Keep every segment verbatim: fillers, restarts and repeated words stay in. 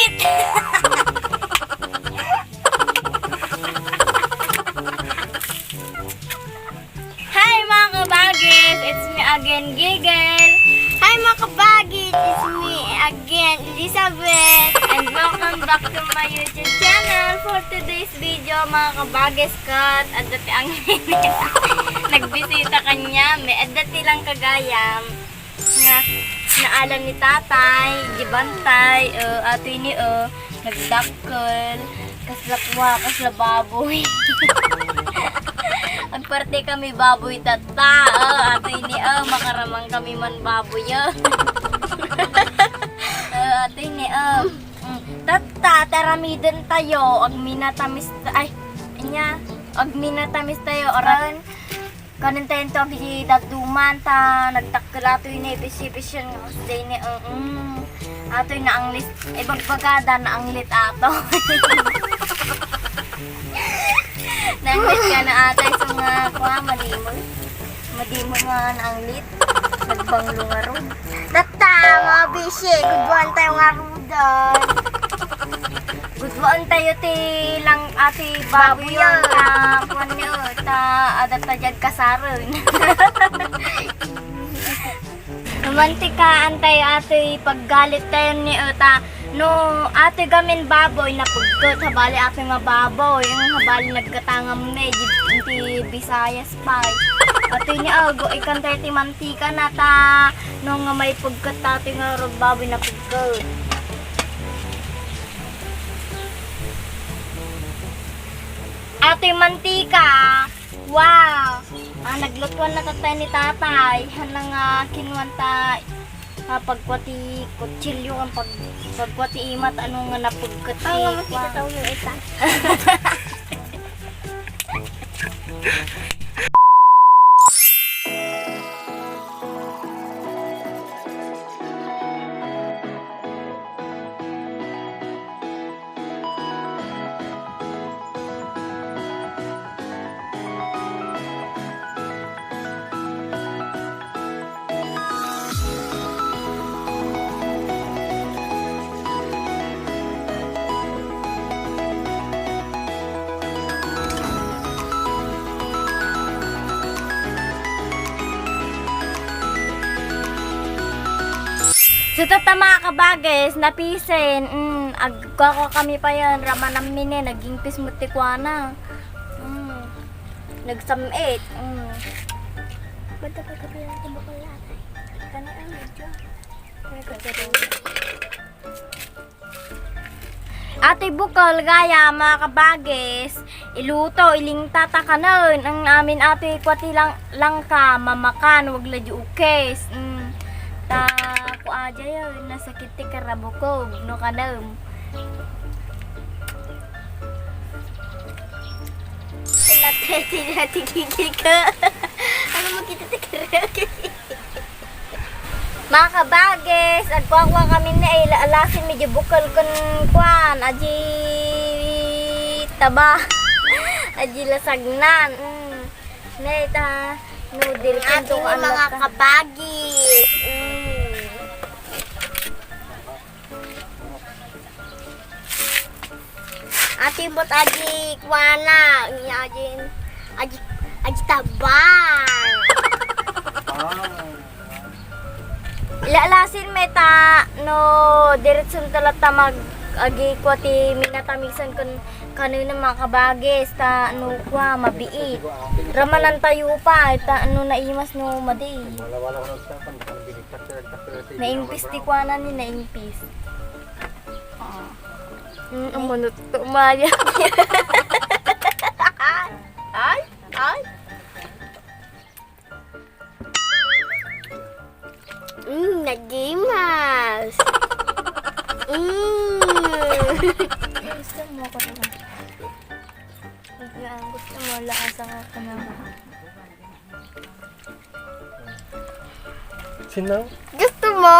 Hi, mga kabagis! It's me again, Gigel! Hi, mga kabagis! It's me again, Elizabeth! And welcome back to my YouTube channel. For today's video, mga kabagis, kat, adda ti ang nagbisita kaniami, adda ti lang kagayam. Nga, naalan ni tatay, di bantay, eh, ato ini, eh, nagdakkel, kasla kua, kasla baboy. Agparte kami baboy tatta, eh, ato ini, eh, makaramang kami man baboy, eh. Eh, ato ini, eh, mm, tatta, taramiden tayo, agminatamis ta-, ay, anya, agminatamis tayo, oran, Kanen tayo ito, agidi daduman, ta nagdakkel ato ini, bisi-bisi nga, kasi ini, mm, ato ini naanglit, ibagbagada, naanglit ato. Naanglit ka na ata, isu nga, kua, madimol. Madimol nga naanglit. Nagbanglo nga rod. Tatta, mga bisi, gudwan tayo nga rodan. Gudwaan tayo ti lang ati baboyon, baboyon. Ta kuan ni, o, ta adda ta diay kasaren. Romantikaan tayo ati paggalit tayo ni, o, ta no ati gamin baboy napugkot, habali ati nga baboy, ang habali nagkatangam ni, di, di Bisaya Spy. Ato ini, ago, ikan tayo ti mantika na ta, no nga maipugkot ta ti nga rod baboy na pugkot. Ato yung mantika. Wow! Ah, naglutuan na tatay ni tatay. Hanang, ah, kinuan ta, ah, pagkuha ti kutsilyo, ang pag-, pagkuha ti imat, ano nga napugkot ti kuan. Ang mga kita tayo yung isa. So, tatta, mga kabagis, napisen. Mm, agkuha kami pa yan. Rama namin eh, naging pismut ti kuana. Mm. Nagsamit. Mm. Ba't dapat ka pala ito bakal na atay? Kani ang medyo. Ay, kagaro. Atoy bukol, gaya, mga kabagis, iluto, ilingta ta kanen. Ang amin atoy kuati lang, langka, mamakan, wag la di ukis. Mm. Ta, kua diay, nasakit ti karabukog, no kanem. Sila, sila, tigigil ka. Ano mo kita ti karaoke? Mga kabagis, agkuakua kami ni ay la-, alasin medyo bukol kun kuan, aji taba. Aji lasagnan. Mm. Nay, ta, noodle kun ating mga kabagis. Mm. Ati met aji kuana, ni aji, aji, aji tabang. Ilalasin met ta, no, diretson ta latta mag-, agi kua ti minatamisan kun kanina mga kabagis, ta, no, kua, mabiit. Ramanan tayo pa, ta, no, naimas, no, madi. Naingpis ti kuanan ni, naingpis. Ah. Mm, ang manutto, Maya. Ay, ay. Mm, nagimas. Mm. Gusto mo ko naman. Gusto mo, laasa ka naman. Sino? Gusto mo?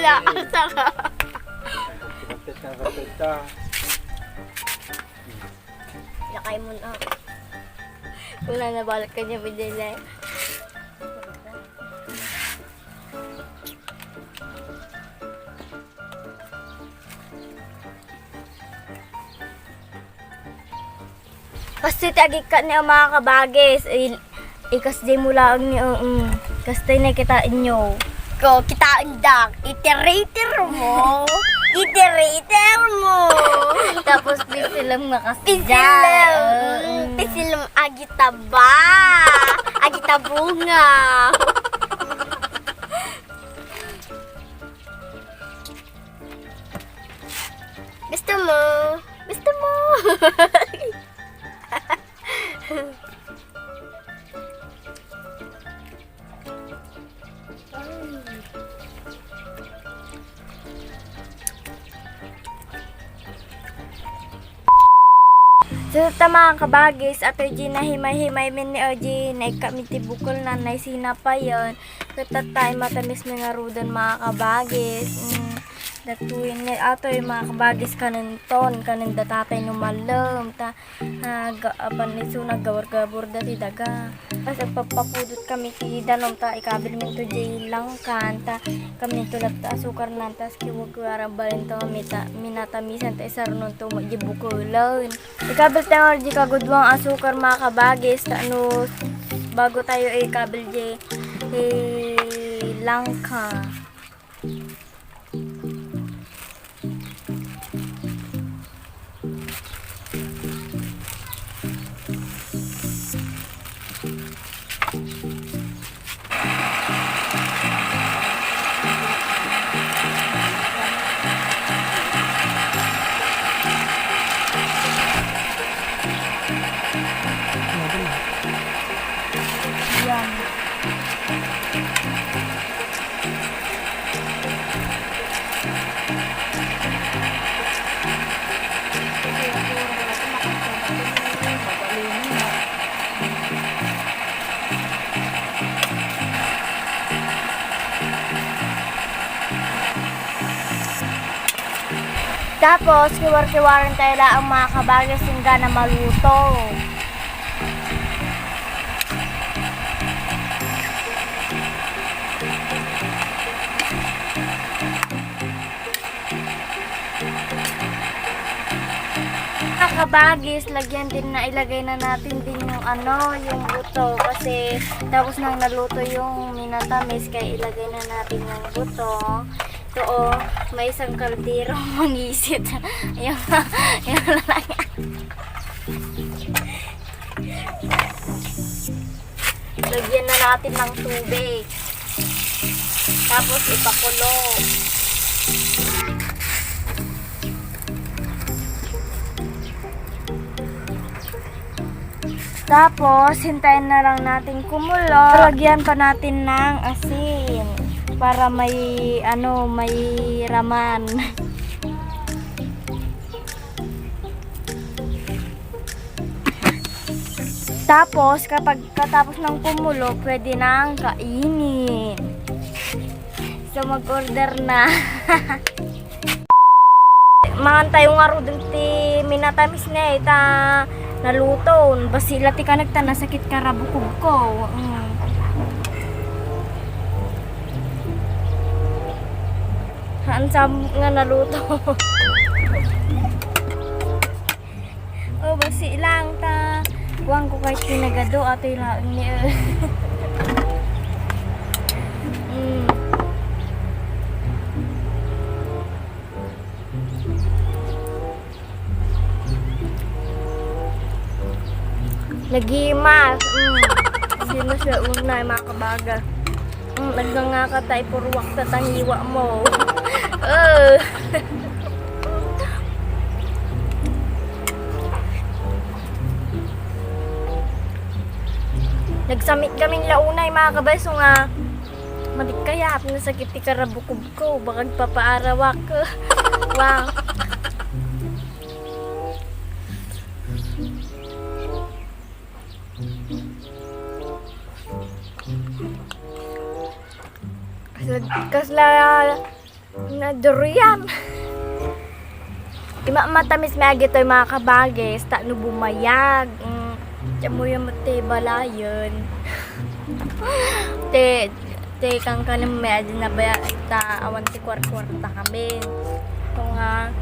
Laasa ka. Bakit ka, bakit ka? Lakay mo na. Wala na, balik ka niya, binili. Kastoy ti agikkat ni a, mga kabagis. Il-, ikas di mo laeng ni, mm. Kastoy na kitaenyo. Ko, kitaendak. Iterator mo. Iterator mo. Tapos pisilem nga kasdiay. Pisilem. Mm, mm. Pisilem agitaba. Agitabunga. Gusto mo? Gusto mo? So, ta, mga kabagis, atoy di nahimay-himay mi ni Oji, naikkat mi ti bukel na, naisina pa yun. Ket tatta, matamis mi ngaruden, mga kabagis. Mm. Datoy ni, atoy, mga kabagis, kanenton, kanen da tatay no malem. Ta, ah, ga-, apan isu naggawar-gabur da ti daga. Kas agpapapudot kami ti danum ta ikabil minto di langkan, ta kaminto latta asukar nan, tas kiwagwaran balinto kami ta minatamisan ta isarunonto met di bukelen. Ikabil tayo di kaguduang asukar, mga kabagis, ta no bago tayo ikabil di, eh, langka. Yan. Tapos, kiwar-kiwaren tayo laang, mga kabagis, singgana maluto. Mga kabagis, lagyan din na, ilagay na natin din yung ano, yung buto. Kasi tapos nang naluto yung minatamis, kaya ilagay na natin yung buto. Ito, oh, may isang kaldero, mangisit. Yung, yung lalaki. Lagyan na natin ng tubig. Tapos ipakulo. Tapos, hintayin na lang natin kumulo. Lagyan pa natin ng asin para may, ano, may raman. Tapos, kapag katapos ng kumulo, pwede nang kainin. So, mag-order na. Mangan tayo ngaruden ti minatamis nga ita naluto. Basi la ti kanagta nasakit karabukog ko. Mm. Hansam nga naluto. Oh, basi lang ta. Kuwang ko kahit pinagado, atoy laeng ni, eh. Mm. Nagimas. Mm. Sino siya una, mga kabaga? Mm, nagngangaka tayo, purwak sa tangiwa mo. Oh. Nagsamit kaming launay, mga kabayso, nga madikayat, nasakit ti karabukog ko, baka agpapaarawak. Wow. Kasla, kasla na durian. Ima-, matamis mi agitoy, mga kabagis, ta no bumayag. Mm, diyan mo yung mati balayan. Te, te, kang kanem mi, adi na baya, ta awan ti kuwarkuwarta kami. Ito nga,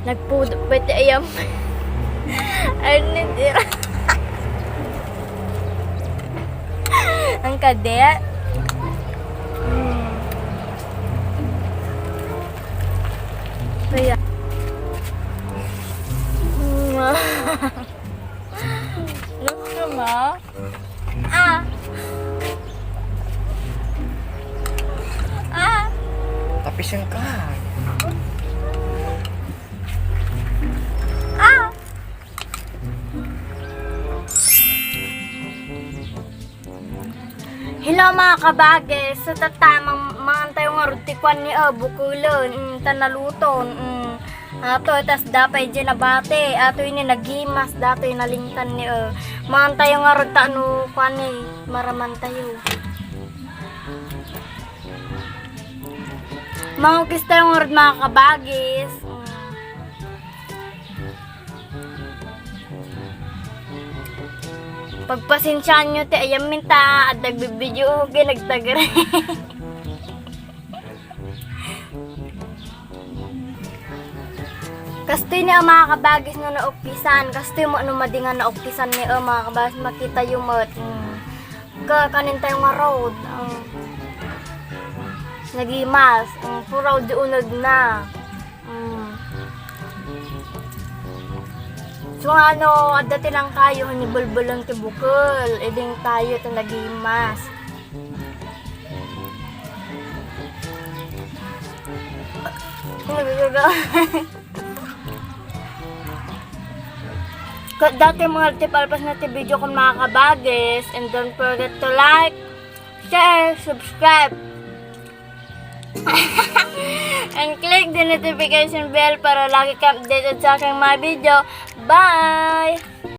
nagpudo pa iti ayam. Ay, nindira. Ang kadet. Mm. Kaya. Mm. Gusto mo? Ah. Ah. Tapisin ka. Ah. Hello, mga kabagis. So, tatta, mang-, mangan tayo ngarud ti kuan ni, uh, bukulen. Mm, ta naluton. Mm. Ato, tas dapay di nabati. Ato ini nagimas, datoy nalingtan ni, uh, mangan tayo ngarud ta ano, kuan ni, maraman tayo. Mangukis tayo ngarud, mga kabagis. Mm. Pagpasensiaan nyo ti ayam minta, at nagbibideo, okay, nagtagre. Kastoy ni, ah, mga kabagis, no naukisan. Kastoy mo, no madi nga naukisan ni, ah, mga kabagis, makita yung mat. Mm. Ka-, kanin tayo nga road. Ah. Nagimas. Mm, puraw di unod na. Mm. So, ano, adda ti lang kayo, ni bulbulong ti bukol. Iding tayo, ito nagimas. Nagagawa. Ket dati mga tipalpas na ti video ko, mga kabagis, and don't forget to like, share, subscribe, and click the notification bell para lagi ka updated sa aking mga video. Bye!